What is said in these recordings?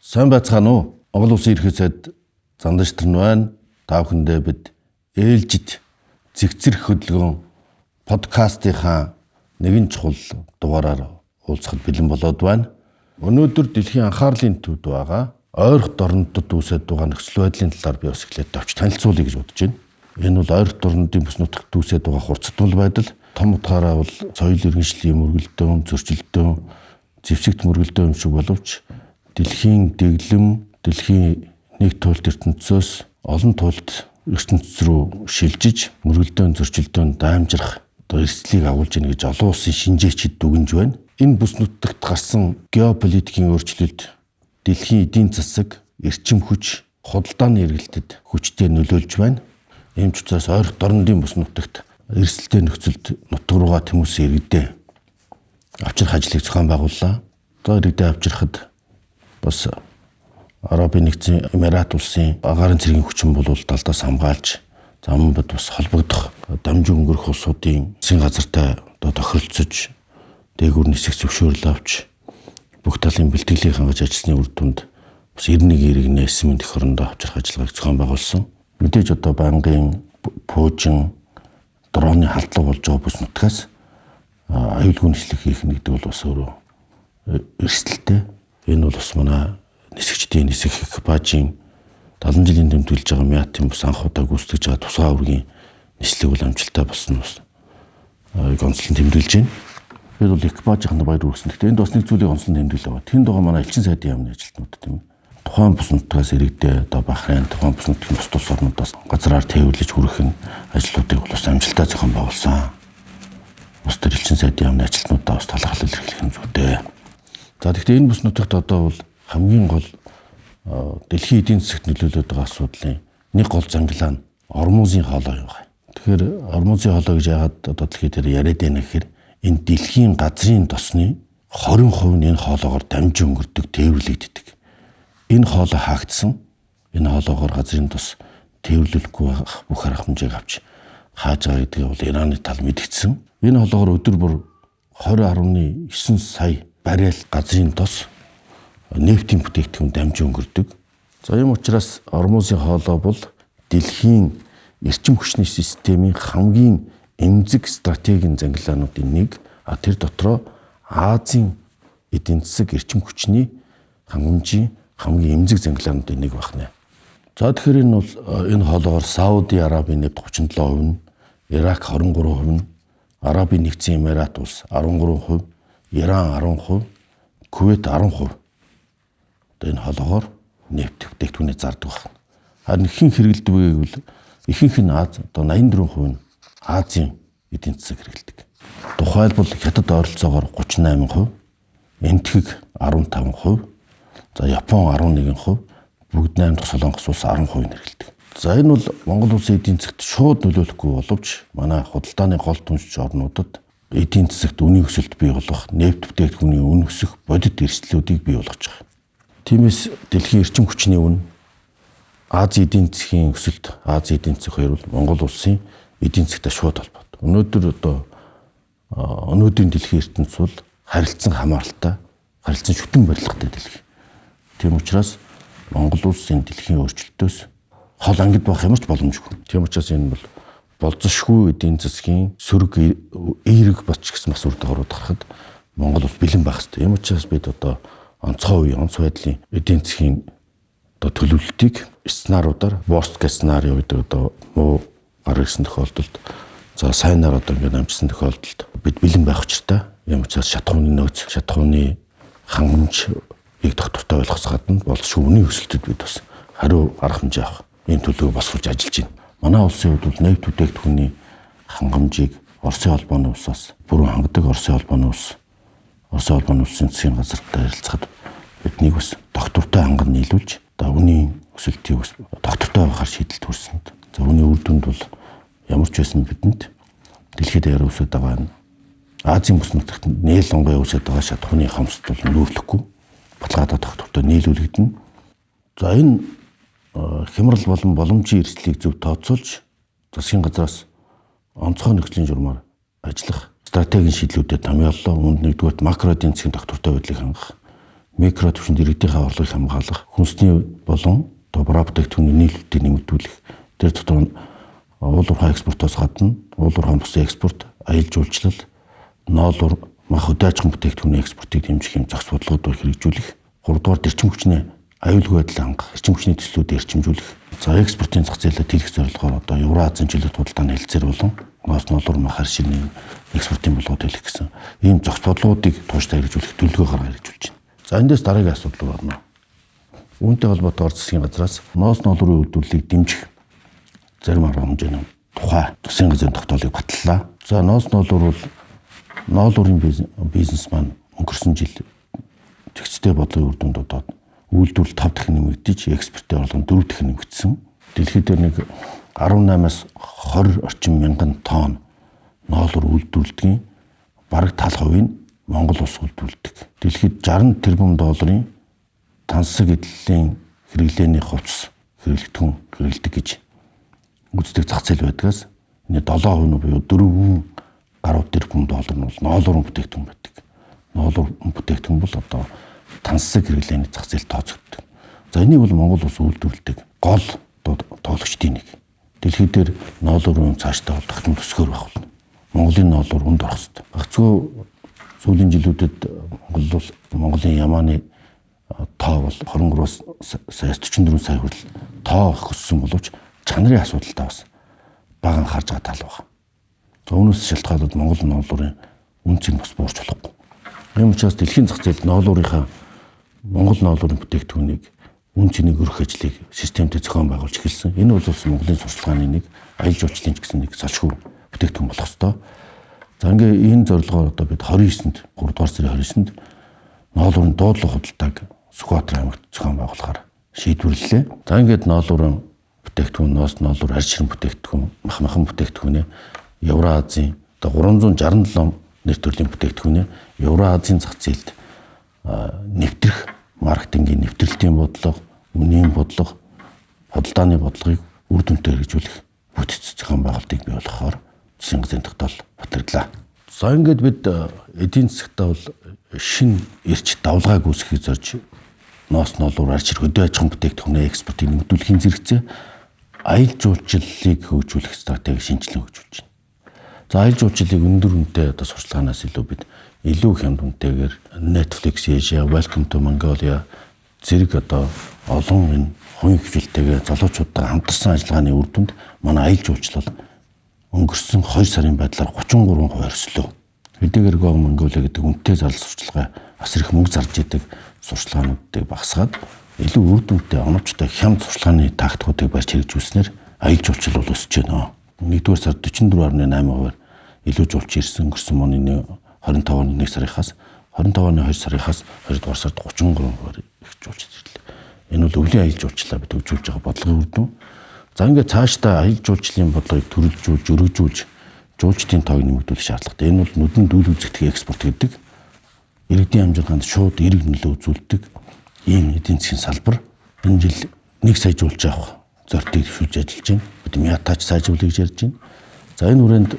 Сайн байцгаана уу? Монгол Улсын Ерөнхий сайд Зандан Шатарн байна. Та бүхэндээ бид ээлжид зэгцэрх хөдөлгөөн подкастынхаа нэгэн чухал дугаараар уулзахад бэлэн болоод байна. Өнөөдөр дэлхийн анхаарлын төвд байгаа ойрхон дорнодод үүсээд байгаа нөхцөл байдлын талаар би бас эхлээд товч танилцуулъя гэж бодож байна. Энэ бол ойрхон дорнодын бүс нутагт үүсээд байгаа хурцтмал байдал. Том утгаараа бол соёл иргэншлийн мөргөлдөөн, зөрчилдөөн, зэвсэгт мөргөлдөөн юм шиг боловч дэлхийн дэглэм, дэлхийн нэг туйлт ертөнцөөс олон туйлт ертөнц рүү шилжиж мөргөлдөөн, зөрчилдөөн даймжрах одоо эрсдлийг агуулж ийнэ гэж олон улсын шинжээчид дүгнж байна. Энэ бүс нутагт гарсан геополитикийн өөрчлөлт дэлхийн эдийн засаг, эрчим хүч, худалдааны эргэлтэд хүчтэй нөлөөлж байна. Ийм ч учраас ойрхон дорнодын бүс нутагт эрсдэлтэй нөхцөлд нутаг руугаа тэмүүсэн иргэдээ авчрах ажлыг зохион байгууллаа. Одоо иргэдээ авчрахад бас Арабын нэгдсэн Эмират улсын агаарын цэргийн хүчин бол талдаас хамгаалж заман бод бас холбогдох дамжин өнгөрөх улсуудын засгийн газартай одоо тохиролцож дээгүүр нисэх зөвшөөрөл авч бүх талын бэлтгэлийг хангаж ажилласны үр дүнд бас 91 иргэнээ 9 дэх орондоо авчрах ажиллагааг зохион байгуулсан. Мэдээж одоо байнгын пуужин дроны халдлага болж байгаа бүс нутгаас аюулгүй нислэг хийх нь гэдэг бол бас өөрөө эрсдэлтэй. Энэ бол бас манай нисгчдийн нисэх экипажийн 70 жилийн тэмдэглэж байгаа МИАТ-ын бас анх удаа гүйцэтгэж байгаа тусгай аваргын нислэг бол амжилттай болсон бас онцлон тэмдэглэж байна. Би бол экипажийнханд баяр хүргэсэн. Гэхдээ энд бас нэг зүйлийг онцлон тэмдэглээ байгаа. Тэнд байгаа манай элчин сайдын яамны ажилтнууд тийм ээ. Тухайн бүс нутгаас иргэдээ одоо Бахрейн, тухайн бүс нутгийн бус улс орнуудаас газраар тээвэрлэж хүргэх нь ажлуудыг бол бас амжилттай зохион байгуулсан. Бас тэр элчин сайдын яамны ажилтнуудаа бас талархал илэрхийлэх нь зүйтэй. За тэгэхдээ энэ бүс нутагт одоо бол хамгийн гол дэлхийн эдийн засагт нөлөөлөд байгаа асуудлын нэг гол зангилаа нь Ормузын хоолой юм байна. Тэгэхээр Ормузын хоолой гэж яагаад одоо дэлхий дээр яриад байна гэхээр энэ дэлхийн газрын тосны 20% нь энэ хоолоогоор дамжин өнгөрдөг, тээвэрлэгддэг. Энэ хоолой хаагдсан. Энэ хоолоогоор газрын тос тээвэрлэхгүй байх бүх арга хэмжээг авч хааж байгаа гэдгийг бол Ираны тал мэдгдсэн. Энэ хоолоогоор өдөр бүр 20.9 сая баррел газрын тос нефтийн бүтээгдэхүүн дамжин өнгөрдөг. За ийм учраас Ормузын хоолой бол дэлхийн эрчим хүчний системийн хамгийн эмзэг стратегийн зангилаануудын нэг. А тэр дотроо Азийн эдийн засаг эрчим хүчний хангамжийн хамгийн эмзэг зангилаануудын нэг байх нэ. За тэгэхээр энэ бол энэ хоолоогоор Сауди Арабын нефть 37% нь, Ирак 23% нь, Арабын нэгдсэн Эмират улс 13%, Иран 10%, Кувейт 10%. Одоо энэ хоолоогоор нефть бүтээгдэхүүнээ зардаг байна. Харин хэн хэрэглэдэг вэ гэвэл ихэнх нь Аз, одоо 84% нь Азийн эдийн засаг хэрэглэдэг. Тухайлбал Хятад ойролцоогоор 38%, Энэтхэг 15%, за Япон 11%, бүгд 8 дахь Солонгос улс 10% хэрэглэдэг. За энэ бол Монгол улсын эдийн засагт шууд нөлөөлөхгүй боловч манай худалдааны гол түншч орнуудад эдийн засагт үнийн өсөлт бий болох, нефть бүтээгдэхүүний үн өсөх бодит эрсдлүүдийг бий болгож байгаа. Тиймээс дэлхийн эрчим хүчний үн, Азийн эдийн засгийн өсөлт, Азийн эдийн засаг хоёр бол Монгол улсын эдийн засагтай шууд холбоотой. Өнөөдөр одоо өнөөдрийн дэлхийн ертөнц бол харилцан хамааралтай, харилцан шүтэн барилгатай дэлхий. Тийм учраас Монгол улсын дэлхийн өөрчлөлтөөс хол ангид байх ямар ч боломжгүй. Тийм учраас энэ бол болзошгүй эдийн засгийн сөрөг эерэг боч гэсэн бас үр дагаврууд гарахад Монгол улс бэлэн байх хэрэгтэй. Тийм учраас бид одоо онцгой үе, онц байдлын эдийн засгийн одоо төлөвлөлтийг сценаруудаар worst case scenario гэдэг одоо муу гар ирсэн тохиолдолд, за сайнаар одоо ингээд амжсан тохиолдолд бид бэлэн байх учиртай. Тийм учраас шатхууны нөөц, шатхууны хангамжийг доктортой ойлгохоос гадна болзошгүй үнийн өсөлтөд бид бас хариу арга хэмжээ авах ийм төлөвөө босгож ажиллаж байна. Манай улсын хувьд бол нефть бүтээгдэхүүний хангамжийг Оросын холбооны улсаас бүрэн хангадаг. Оросын холбооны улсын засгийн газартай ярилцахад биднийг бас доктортой ханган нийлүүлж одоо үнийн өсөлтийг бас доктортой байхаар шийдэлд хүрсэн. За үүний үр дүнд бол ямар ч байсан бидэнд дэлхийд даяар үүсээд байгаа энэ Азийн бүс нутагт нээл онгой үүсээд байгаа шатхууны хомсдол бол нүүрлэхгүй баталгаатай доктортой нийлүүлэгдэнэ. За энэ хямрал болон боломжийн эрсдлийг зөв тооцоолж засгийн газраас онцгой нөхцөлийн журмаар ажиллах стратегийн шийдлүүдэд томьёоллоо. Үүнд нэгдүгээрт макро эдийн засгийн доктортой байдлыг хангах, Микро түвшинд иргэдийнхээ орлогыг хамгаалах, хүнсний болон одоо бүтээгдэхүүний нийлүүлэлтийг нэмэгдүүлэх. Тэр дотор уул уурхай экспортоос гадна уул уурхай бус экспорт, аялал жуулчлал, ноолуур, мах хөдөө аж ахуйн бүтээгдэхүүний экспортыг дэмжих юм зохис бодлогод хэрэгжүүлэх. 3 дугаар эрчим хүчний аюулгүй байдлыг хангах, эрчим хүчний төслүүдийг эрчимжүүлэх. За экспортын зах зээлээ тэлэх зорилгоор одоо Евразийн чиглэлд худалдааны хэлцээр болон ноос ноолуур мах хар ширний экспортын бодлогод хэлэх гэсэн ийм зохис бодлогоодыг тууштай хэрэгжүүлэх төлөвлөгөө гаргаж хэрэгжүүлж байна. За эндээс дараагийн асуудал руу орно. Үүнтэй холбоотойгоор засгийн газраас ноос ноолуурын үйлдвэрлэлийг дэмжих зарим арга хэмжээний тухай засгийн газрын тогтоолыг баталлаа. За ноос ноолуур бол ноолуурын бизнес маань өнгөрсөн жил зэгцтэй бодлогын үр дүнд одоо үйлдвэрлэл 5 дахин нэмэгдэж, экспортын орлого нь 4 дахин нэмэгдсэн. Дэлхийд дээр нэг 18-аас 20 орчим мянган тонн ноолуур үйлдвэрлэдгийн бараг тал хувийг Монгол улс үйлдвэрлэдэг. Дэлхийд 60 тэрбум долларын тансаг эдлэлийн хэрэглээний хувцас хэрэглэгдэхүүн хэрэглэдэг гэж үздэг зах зээл байдгаас энэ 7% нь буюу 4 гаруй тэрбум доллар нь бол ноолуурын бүтээгдэхүүн байдаг. Ноолуурын бүтээгдэхүүн бол одоо тансаг хэрэглээний зах зээл тооцогддог. За энийг бол Монгол улс үйлдвэрлэдэг гол тоглогчдын нэг. Дэлхий дээр ноолуурын үн цаашдаа бол тогтмол өсгөр байх болно. Монголын ноолуур үнд орох ёстой. Гагцхүү сүүлийн жилүүдэд Монгол улс Монголын Ямааны тоо бол 23 саяас 44 сая хүртэл тоо их өссөн боловч чанарын асуудалтай бас бага анхаарч байгаа тал байна. За үүнээс шалтгаалаад Монгол ноолуурын үн цэн бас буурч болохгүй. Ийм учраас дэлхийн зах зээлд ноолуурынхаа Монгол ноолуурын бүтээгдэхүүнийг үн цэнийг өргөх ажлыг системтэй зохион байгуулж эхэлсэн. Энэ бол бас Монголын сурчлагын нэг аялал жуулчлалын ч гэсэн нэг салшгүй бүтээгдэхүүн болох ёстой. За ингээ энэ зорилгоор одоо бид 29-нд 3 дугаар сарын 29-нд ноолуурын дуудлага худалдааг Сүхбаатар аймагт зохион байгуулахаар шийдвэрлэлээ. За ингээд ноолуурын бүтээгдэхүүн, ноос ноолуур, арь ширэн бүтээгдэхүүн, мах махан бүтээгдэхүүнээ Евразийн одоо 367 нэр төрлийн бүтээгдэхүүнээ Евразийн зах зээлд нэвтрэх маркетингийн нэвтрэлтийн бодлого, үнийн бодлого, худалдааны бодлогыг үр дүнтэй хэрэгжүүлэх бүтэц зохион байгуулалтыг бий болгохоор засгийн газрын тогтоол батлагдлаа. За ингээд бид эдийн засгтаа бол шинэ эрч давлгааг үүсгэхийг зорж ноос ноолуур арч хөдөө аж ахуйн бүтээгдэхүүнээ экспортыг нэмэгдүүлэхийн зэрэгцээ аялал жуулчлалыг хөгжүүлэх стратеги шинжилгээ хөгжүүлж байна. За аялал жуулчлалыг өндөр үнэтэй одоо сурчлагаас илүү бид илүү хямд үнэтэйгээр Netflix Asia, Welcome to Mongolia зэрэг одоо олон энэ хувийн хэвшилтэйгээ залуучуудтай хамтарсан ажиллагааны үр дүнд манай аялал жуулчлал өнгөрсөн 2 сарын байдлаар 33% өслөө. Хэдийгээр Go Mongolia гэдэг үнэтэй зарлал сурчлагаа асар их мөнгө зарж идэг сурчлагаануудыг багасгаад илүү үр дүнтэй оновчтой хямд сурчлагын тактикуудыг барьж хэрэгжүүлснээр аялал жуулчлал бол өсөж байна. 1-р сард 44.8%-аар илүү жуулч ирсэн. Өнгөрсөн оны 25 оны 1 сарынхаас 25 оны 2 сарынхаас 2 дугаар сард 33%-аар их жуулч ирлээ. Энэ бол өвлийн аялал жуулчлалаа бид хөгжүүлж байгаа бодлогын үр дүн. За ингээд цаашдаа аялал жуулчлалын бодлогыг төрөлжүүлж, өргөжүүлж жуулчдын тоог нэмэгдүүлэх шаардлагатай. Энэ бол нүдэнд үл үзэгдэх экспорт гэдэг иргэдийн амжилгаанд шууд эерэг нөлөө үзүүлдэг ийм эдийн засгийн салбар. Энэ жил 1 сая жуулч авах зорилтыг дэвшүүлж ажиллаж байна. Бид Мятач сайжруулах гэж ярьж байна. За энэ хүрээнд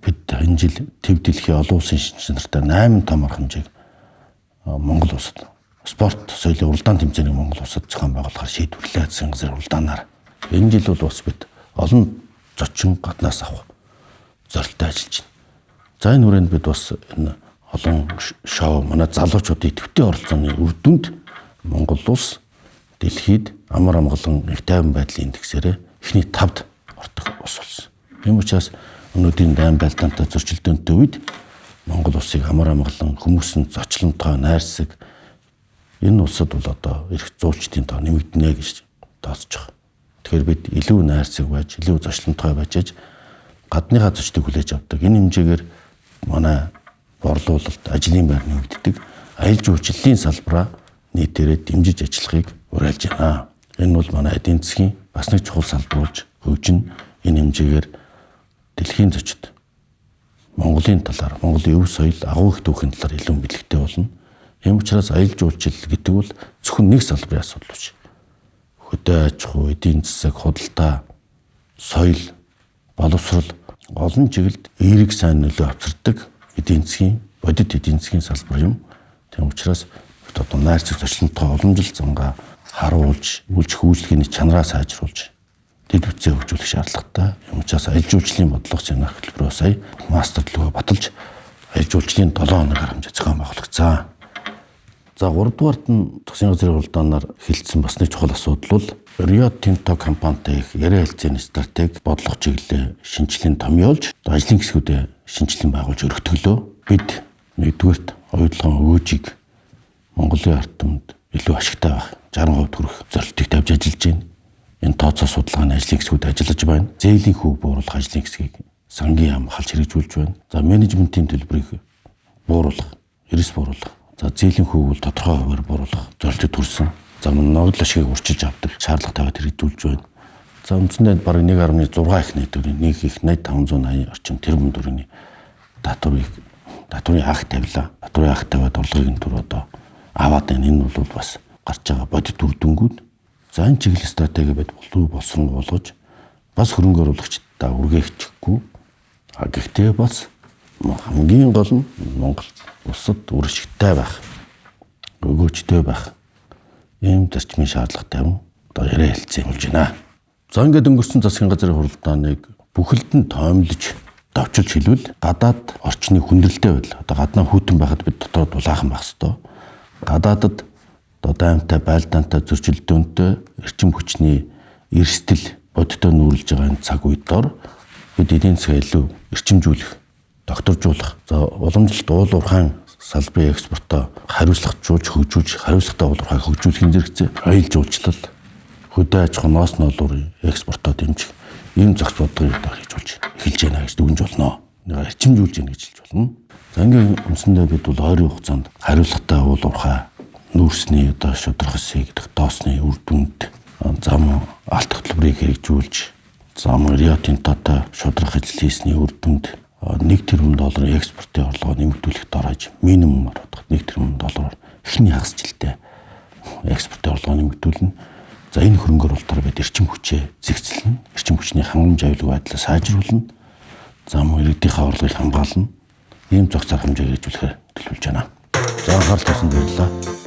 бид энэ жил төв дэлхийн олон улсын шинж чанартай 8 том арга хэмжээг Монгол улсад спорт соёлын уралдаан тэмцээнийг Монгол улсад зохион байгуулахар шийдвэрлээ засгийн газрын уралдаанаар. Энэ жил бол бас бид олон зочин гаднаас авах зорилттой ажиллаж байна. За энэ хүрээнд бид бас энэ олон шоу манай залуучуудын идэвхтэй оролцооны үр дүнд Монгол улс дэлхийд амар амгалан их тайван байдлын индексээрээ эхний 5-д ордог улс болсон. Тийм учраас өнөөдрийн дайн байлдаантай зөрчилдөөнтэй үед Монгол улсыг амар амгалан хүмүүс нь зочлонтой найрсаг энэ улсад бол одоо эрх зуулчдын тоо нэмэгдэнэ гэж тооцож байгаа. Тэгэхээр бид илүү найрсаг байж, илүү зочлонтой байж аж гадныхаа зочдыг хүлээж авдаг. Энэ хэмжээгээр манай борлуулалт, ажлын байр нэмэгддэг. Аялал жуулчлалын салбараа нийтээрээ дэмжиж ажиллахыг уриалж байна. Энэ бол манай эдийн засгийн бас нэг чухал салбар болж хөгжинэ. Энэ хэмжээгээр дэлхийн зочид Монголын талаар, Монголын өв соёл, агуу их түүхийн талаар илүү мэдлэгтэй болно. Тийм учраас аялал жуулчлал гэдэг бол зөвхөн нэг салбарын асуудал биш. Хөдөө аж ахуй, эдийн засаг, худалдаа, соёл, боловсрол олон чиглэлд эерэг сайн нөлөө авчирдаг эдийн засгийн, бодит эдийн засгийн салбар юм. Тийм учраас бид одоо найрцаг зочлонтойгоо уламжлалт зангаа харуулж, үйлчлэх үйлчлэгээний чанараа сайжруулж дэд бүтцээ хөгжүүлэх шаардлагатай. Юм учраас аялал жуулчлалын бодлого семинар хөтөлбөрөө сая мастер төлөвөө баталж аялал жуулчлалын 7 хоногоор хэмжээ зохион байгуулагцсан. За 3 дугаарт нь засгийн газрын хуралдаанаар хэлсэн бас нэг чухал асуудал бол Рио Тинто компанитай их яриа хэлцээний стратеги бодлого чиглэлээ шинжлэн томьёолж ажлын хэсгүүдээ шинжлэн байгуулж өргөтгөлөө. Бид нэгдүгээрт оюутлогын өгөөжийг Монголын ард түмэнд илүү ашигтай байх 60% хүрэх зорилтыг тавьж ажиллаж байна. Энэ тооцоо судалгааны ажлын хэсгүүд ажиллаж байна. Зээлийн хүүг бууруулах ажлын хэсгийг сангийн яам халж хэрэгжүүлж байна. За менежментийн төлбөрийг бууруулах, эрс бууруулах. За зээлийн хүүг бол тодорхой хувиар бууруулах зорилтод хүрсэн. За мөн ногдол ашгийг урчилж авдаг шаардлага тавиад хэрэгжүүлж байна. За үндсэндээ бараг 1.6 их нийт нэг их 580 орчим тэрбум төгрөгийн татврын акт тавилаа. Татврын акт тавиад орлогын төр одоо аваад байна. Энэ бол бас гарч байгаа бодит үр дүнгууд. За энэ чиглэл стратеги бид болов боловсрон болгож бас хөрөнгө оруулагчдаа үргээчихгүй. А гэхдээ бас хамгийн гол нь Монгол улсад үр ашигтай байх, өгөөжтэй байх ийм зарчмын шаардлага тавин одоо яриа хэлцээ болж байна. За ингээд өнгөрсөн засгийн газрын хуралдааныг бүхэлд нь тоомлож давчилж хэлбэл гадаад орчны хүндрэлтэй байдал одоо гаднаа хүйтэн байхад бид дотроо дулаахан байх ёстой. Гадаадад одоо даймтай, байлдаантай, зөрчилдөөнтэй эрчим хүчний эрсдэл бодиттой нүүрлж байгаа энэ цаг үед дор бид эдийн засгаа илүү эрчимжүүлэх, докторжуулах, за уламжлалт уул уурхайн салбарын экспортоо хариуцлагажуулж хөгжүүлж, хариуцлагатай уул уурхайг хөгжүүлэхийн зэрэгцээ аялал жуулчлал, хөдөө аж ахуй ноос ноолуурын экспортоо дэмжих ийм зохиц бодлогыг одоо хийжүүлж эхэлж байна гэж дүгнж болно. Нэг эрчимжүүлж байна гэж хэлж болно. За ингээд үндсэндээ бид бол ойрын хугацаанд хариуцлагатай уул уурхай нүүрсний одоо шударга эсийг тогтоосны үр дүнд зам алт хөтөлбөрийг хэрэгжүүлж зам Рио Тинтотой шударга ажил хийсний үр дүнд 1 тэрбум долларын экспортын орлогоо нэмэгдүүлэх дор хаяж минимумаар бодоход 1 тэрбум доллараар эхний хагас жилдээ экспортын орлогоо нэмэгдүүлнэ. За энэ хөрөнгө оруулалтаар бид эрчим хүчээ зэгцэлнэ. Эрчим хүчний хангамж аюулгүй байдлаа сайжруулна. За мөн иргэдийнхээ орлогыг хамгаална. Ийм зохицоор хэмжээ хэрэгжүүлэхээр төлөвлөж байна. За анхаарал тавьсанд баярлалаа.